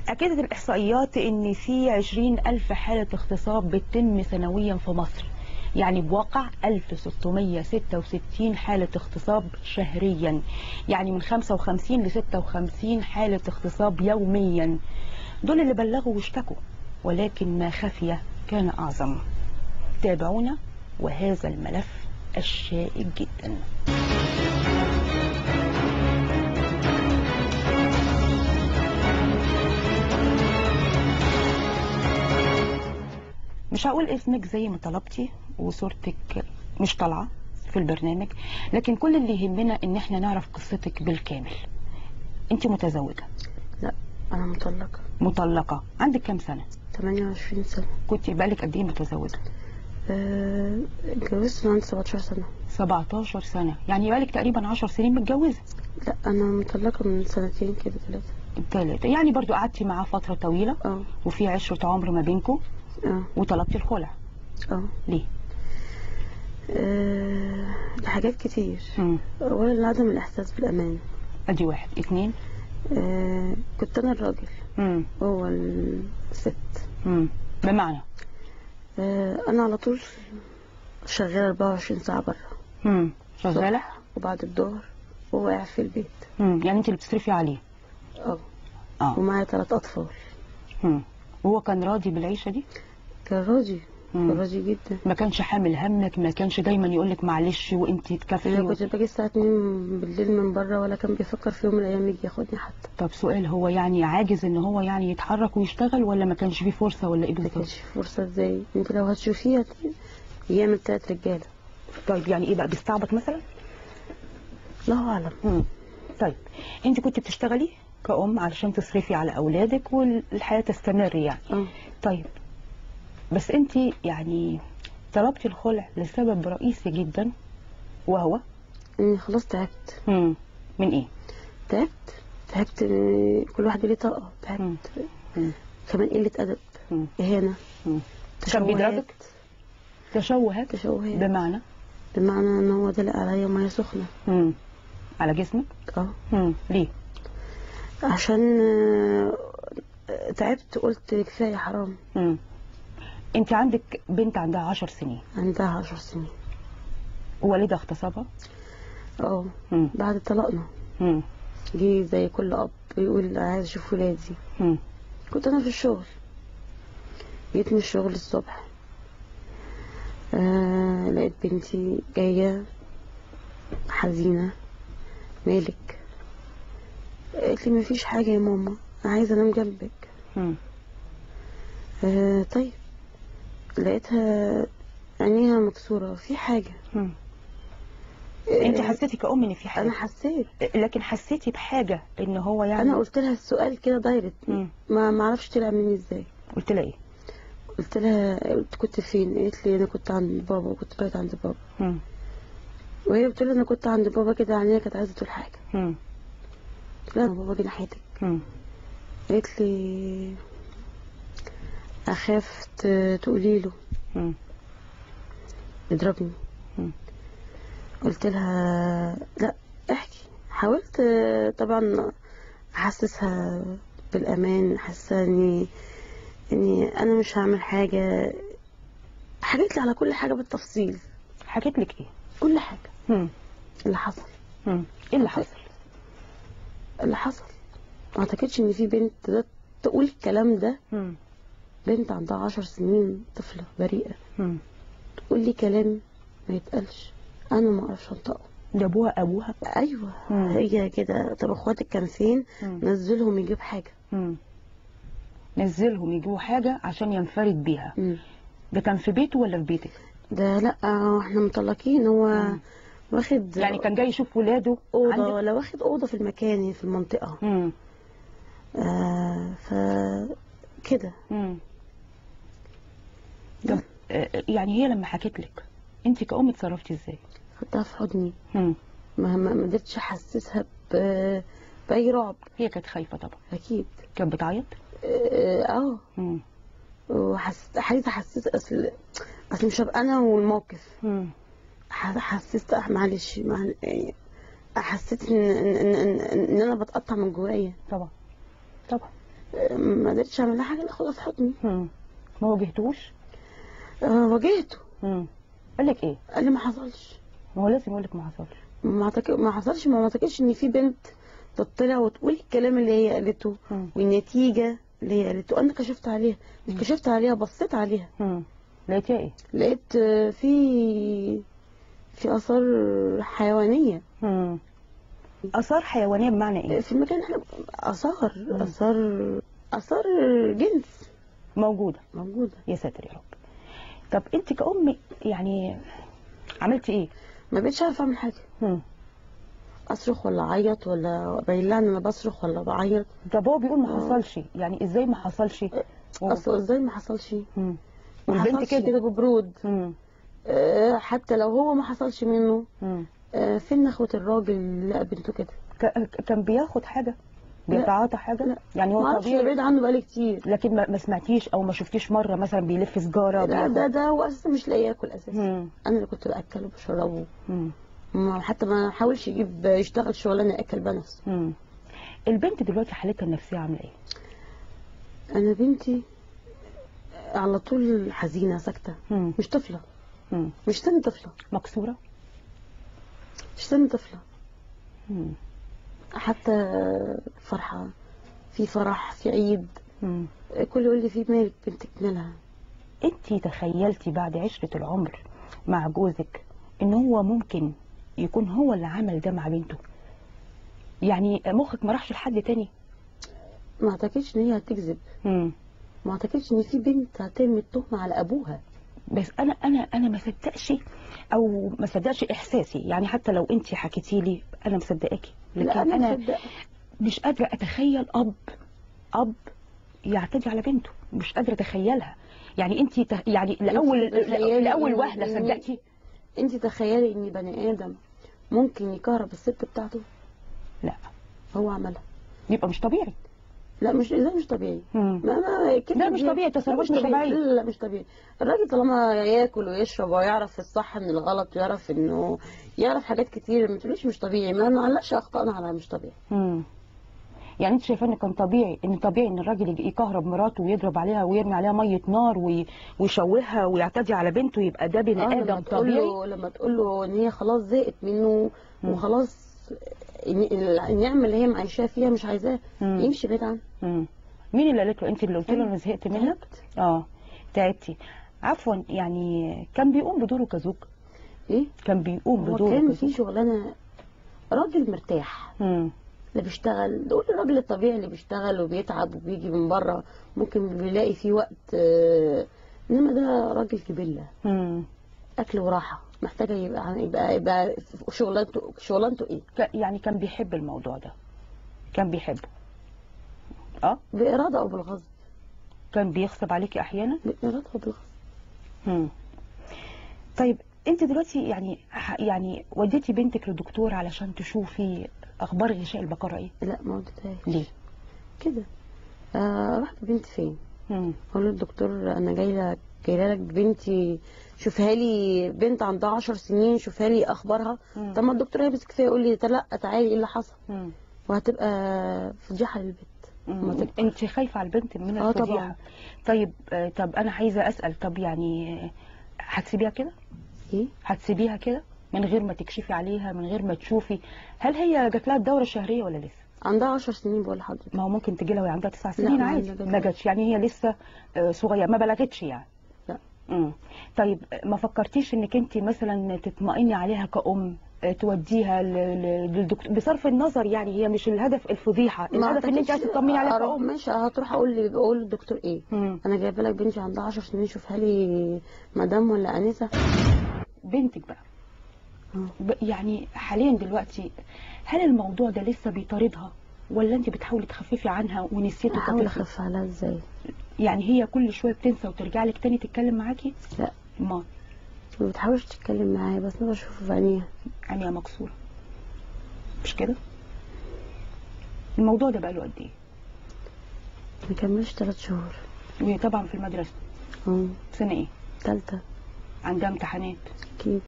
أكدت الإحصائيات إن في 20,000 حالة اغتصاب بتتم سنويا في مصر، يعني بواقع 1666 حالة اغتصاب شهريا، يعني من 55 ل 56 حالة اغتصاب يوميا. دول اللي بلغوا واشتكوا، ولكن ما خفي كان أعظم. تابعونا وهذا الملف الشائك جدا. مش هقول اسمك زي ما طلبتي وصورتك مش طالعه في البرنامج، لكن كل اللي يهمنا ان احنا نعرف قصتك بالكامل. انت متزوجة؟ لا، انا مطلقه. مطلقه. عندك كام سنة؟ 28 سنة. كنت بقالك قد ايه متزوجة؟ اتجوزت وانا عندي 17 سنة. 17 سنة، يعني بقالك تقريبا 10 سنين متجوزة. لا، انا مطلقه من سنتين كده، ثلاثة. يعني برضو قعدتي معاه فترة طويلة. وفي عشرة عمر ما بينكم. وطلبتي الخلع. ليه؟ لحاجات كتير. اولا عدم الاحساس بالامان. ادي واحد. اتنين، كنت انا الراجل، هو الست. بمعنى؟ انا على طول شغالة 24 ساعة بره. شغالة وبعد الظهر وهو قاعد في البيت. يعني انت اللي بتصرفي عليه؟ ومعايا 3 اطفال. وهو كان راضي بالعيشه دي؟ كان راضي، كان راضي جدا. ما كانش حامل همك؟ ما كانش دايما يقول لك معلش وانت تكفي؟ انا كنت باجي الساعة 2 بالليل من بره، ولا كان بيفكر في يوم من الايام يجي ياخدني حتى. طب سؤال، هو يعني عاجز ان هو يعني يتحرك ويشتغل، ولا ما كانش فيه فرصة، ولا ايه بالظبط؟ ما كانش فيه فرصة. ازاي؟ انت لو هتشوفيه يعمل 3 رجاله. طيب يعني ايه بقى، بيستعبط مثلا؟ الله اعلم. طيب انت كنت بتشتغلي كأم علشان تصرفي على أولادك والحياة تستمر يعني. طيب بس أنت يعني طلبتي الخلع لسبب رئيسي جدا، وهو؟ إني خلاص تعبت. من إيه؟ تعبت كل واحد ليه طاقة. تعبت. كمان قلة أدب، إهانة. كان بيضربك؟ تشوهات. تشوهات. بمعنى؟ بمعنى إن هو دلق عليا مية سخنة. على جسمك؟ ليه؟ عشان تعبت، قلت كفاية حرام. انت عندك بنت عندها 10 سنين. عندها 10 سنين. والدها اغتصبها؟ بعد طلاقنا. جه زي كل اب يقول عايز اشوف ولادي. كنت انا في الشغل، جيت من الشغل الصبح، لقيت بنتي جاية حزينة. مالك؟ قالت لي مفيش حاجة يا ماما، أنا عايزة أنام جنبك. طيب. لقيتها عينيها مكسورة، في حاجة. أنت حسيتي كأم إن في حاجة؟ أنا حسيت، لكن حسيتي بحاجة إن هو يعني؟ أنا قلت لها السؤال كده direct، ما أعرفش طلع مني إزاي. قلت لها إيه؟ قلت لها، قلت كنت فين؟ قالت لي أنا كنت عند بابا، وكنت بايت عند بابا. وهي بتقول لي أنا كنت عند بابا كده، عينيها كانت عايزة تقول حاجة. لا بابا جه ناحيتك. قالت لي اخاف تقولي له يضربني. قلت لها لا احكي. حاولت طبعا احسسها بالامان، احسسها اني انا مش هعمل حاجة. حكيت لي على كل حاجة بالتفصيل. حكيت لك ايه؟ كل حاجة. اللي حصل. ايه اللي حصل؟ اللي حصل ما اعتقدش ان في بنت تقدر تقول الكلام ده. بنت عندها 10 سنين، طفله بريئة، تقول لي كلام ما يتقالش، انا ما اعرفش انطقه. ده ابوها؟ ايوه. هي كده. طب اخواتك كان فين؟ نزلهم يجيب حاجة. نزلهم يجيبوا حاجة عشان ينفرد بيها. ده كان في بيته ولا في بيتك؟ ده لا، احنا مطلقين. هو واخد يعني كان جاي يشوف ولاده اوضة، ولا واخد اوضة في المكان في المنطقة. فكده. طب يعني هي لما حكت لك انت كأم اتصرفتي ازاي؟ خدتها في حضني. ما قدرتش احسسها باي رعب. هي كانت خايفة طبعا. اكيد. كانت بتعيط؟ وحسيت عايزه احسس، اصل مش هبقى انا والموقف. حسيت معلش حسيت ان انا بتقطع من جوايا. طبعا طبعا. ما قدرتش اعمل لها حاجة، اخدها في حضني. ما واجهتوش؟ واجهته. قال لك ايه؟ قال لي ما حصلش. ما هو لازم يقول لك ما حصلش. ما حصلش. ما اعتقدش ان في بنت تطلع وتقول الكلام اللي هي قالته والنتيجة اللي هي قالته. انا كشفت عليها، مش كشفت عليها، بصيت عليها. لقيتيها ايه؟ لقيت في اثار حيوانية. اثار حيوانية بمعنى ايه؟ في المكان احنا اثار اثار جنس موجودة. يا ساتر يا رب. طب انت كأم يعني عملتي ايه؟ ما بقتش عارفه اعمل حاجة. اصرخ ولا اعيط ولا ابين لها ان انا بصرخ ولا بعيط؟ طب هو بيقول ما حصلش، يعني ازاي ما حصلش؟ اصل ازاي ما حصلش؟ والبنت كده ببرود. حتى لو هو ما حصلش منه. فين نخوة الراجل اللي لقى بنته كده؟ كان بياخد حاجة؟ بيتعاطى حاجة؟ لا. يعني هو طبيعي بعيد عنه بقالي كتير. لكن ما سمعتيش او ما شفتيش مرة مثلا بيلف سجاره؟ لا، ده هو اساسا مش لاقي ياكل اساسا. انا اللي كنت باكله وبشربه. حتى ما حاولش يجيب يشتغل شغلانة ياكل بها نفسه. البنت دلوقتي حالتها النفسية عامله ايه؟ انا بنتي على طول حزينة ساكته. مش طفله. مش سن طفله. مكسورة؟ مش سن طفله. حتى فرحه، في فرح، في عيد، كل يقول لي في مالك بنتك مالها؟ انتي تخيلتي بعد عشرة العمر مع جوزك ان هو ممكن يكون هو اللي عمل ده مع بنته؟ يعني مخك ما راحش لحد تاني؟ ما اعتقدش ان هي هتكذب. ما اعتقدش ان في بنت هترمي التهمة على ابوها. بس انا ما صدقش، او ما صدقش احساسي، يعني حتى لو انت حكيتي لي انا مصدقاكي، لكن انا مش قادرة اتخيل اب يعتدي على بنته، مش قادرة اتخيلها. يعني انت يعني لاول وهله صدقتي؟ انت تخيلي ان بني ادم ممكن يكهرب الست بتاعته؟ لا، هو عملها. يبقى مش طبيعي. لا، مش ده مش طبيعي. ما لا مش طبيعي، تصرفات مش طبيعي. لا مش طبيعي. الراجل طالما ياكل ويشرب ويعرف الصح من الغلط ويعرف انه يعرف حاجات كتير، ما تقوليش مش طبيعي. ما نعلقش اخطائنا على مش طبيعي. يعني انت شايفه ان كان طبيعي، ان طبيعي ان الراجل يكهرب مراته ويضرب عليها ويرمي عليها مية نار ويشوهها ويعتدي على بنته، يبقى ده بني ادم طبيعي؟ لما تقول له ان هي خلاص زهقت منه وخلاص النعمة اللي هي معيشاها فيها مش عايزاها، يمشي بعيد عنها. مين اللي قالت له؟ انت اللي قلت له انا زهقت منك؟ تعبتي. عفوا، يعني كان بيقوم بدوره كزوج؟ ايه؟ كان بيقوم بدوره كزوج. كان في شغلانة، راجل مرتاح. اللي بيشتغل، دول الراجل الطبيعي اللي بيشتغل وبيتعب وبيجي من بره ممكن بيلاقي فيه وقت، انما ده راجل كبله. اكل وراحة، محتاجه يبقى شغلانته ايه؟ يعني كان بيحب الموضوع ده، كان بيحبه باراده او بالغصب. كان بيغصب عليكي احيانا؟ باراده او بالغصب. طيب انت دلوقتي يعني وديتي بنتك للدكتور علشان تشوفي اخبار غشاء البقرة ايه؟ لا، ما وديتهاش. ليه؟ كده. رحت بنتي فين؟ اقول للدكتور انا جاية لك بنتي، شوفها لي، بنت عندها 10 سنين، شوفها لي اخبارها. طب ما الدكتور هيمسك فيها يقول لي لا تعالي ايه اللي حصل؟ وهتبقى فضيحة للبنت. انت خايفة على البنت من الفضيحة؟ طبعا. طيب طب انا عايزه اسال، طب يعني هتسيبيها كده؟ ايه؟ هتسيبيها كده من غير ما تكشفي عليها، من غير ما تشوفي هل هي جات لها الدورة الشهرية ولا لسه؟ عندها 10 سنين بقول لحضرتك. ما هو ممكن تجي لها وهي عندها 9 سنين عادي. ما جاتش، يعني هي لسه صغيرة، ما بلغتش يعني. لا. طيب ما فكرتيش انك انت مثلا تطمئني عليها كأم، توديها للدكتور، بصرف النظر يعني هي مش الهدف الفضيحة، الهدف ان انت عايزه تطمني عليها كأم. ماشي، هتروح اقول للدكتور ايه؟ انا جايبه لك بنتي عندها 10 سنين، شوفها لي مدام ولا انسه. بنتك بقى يعني حاليا دلوقتي هل الموضوع ده لسه بيطاردها ولا انت بتحاولي تخففي عنها ونسيتي؟ بحاول اخف عليها ازاي؟ يعني هي كل شوية بتنسى وترجع لك تاني تتكلم معاكي؟ لا، ما بتحاولش تتكلم معايا، بس انا بشوفه في عينيها. عينيها مكسورة، مش كده؟ الموضوع ده بقى له قد ايه؟ ما كملش 3 شهور. وهي طبعا في المدرسة. سنة ايه؟ ثالثة. عندها امتحانات؟ اكيد.